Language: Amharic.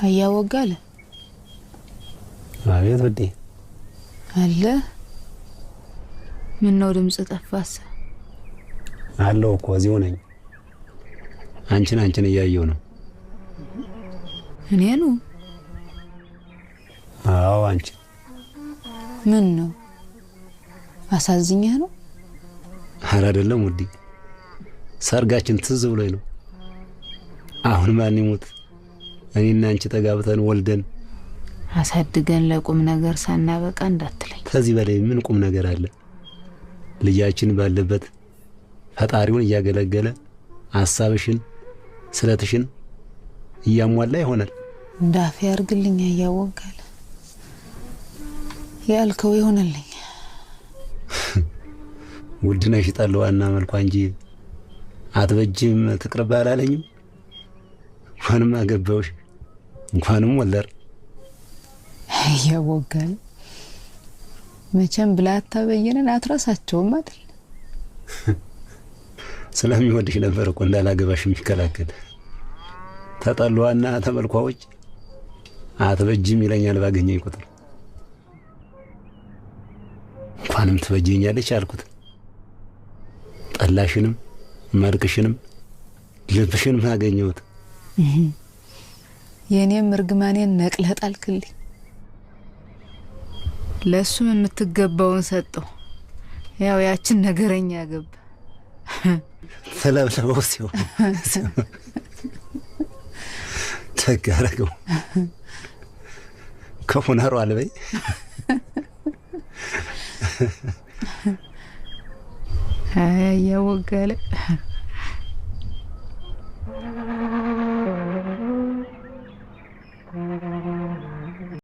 አያወጋለ አቤት ውዴ አለ። ምን ነው ድምጽ ጠፋስ? አለው እኮ እዚሁ ነኝ። አንቺን እያየሁ ነው። እኔኑ? አዎ አንቺን። ምን ነው አሳዝኘህ ነው? ኧረ አይደለም ውዴ፣ ሰርጋችን ትዝ ብሎኝ ነው። አሁን ማን ይሙት እኔና አንቺ ተጋብተን ወልደን አሳድገን ለቁም ነገር ሳናበቃ እንዳትለኝ። ከዚህ በላይ ምን ቁም ነገር አለ? ልጃችን ባለበት ፈጣሪውን እያገለገለ ሀሳብሽን ስለትሽን እያሟላ ይሆናል። እንዳፌ ያርግልኝ። እያወጋለ ያልከው ይሆንልኝ። ውድነሽ ጠለዋና መልኳ እንጂ አትበጅም ትቅርብ አላለኝም። እንኳንም አገባሁሽ እንኳንም ወለር። እያወጋለ መቼም ብላታ በየነን አትረሳቸውም አይደል? ስለሚወድሽ ነበር እኮ እንዳላገባሽ የሚከላከል። ተጠሏና ተመልኳ ውጭ አትበጅም ይለኛል ባገኘኝ ቁጥር። እንኳንም ትበጅኛለች አልኩት። ጠላሽንም መልክሽንም ልብሽንም አገኘሁት። የእኔም እርግማኔን ነቅለህ ጣልክልኝ። ለእሱም የምትገባውን ሰጠው። ያው ያችን ነገረኛ ገባ። ተለብለበው ሲሆን ደግ አደረገው። ከፉናሩ አልበይ። አይ እያወጋለ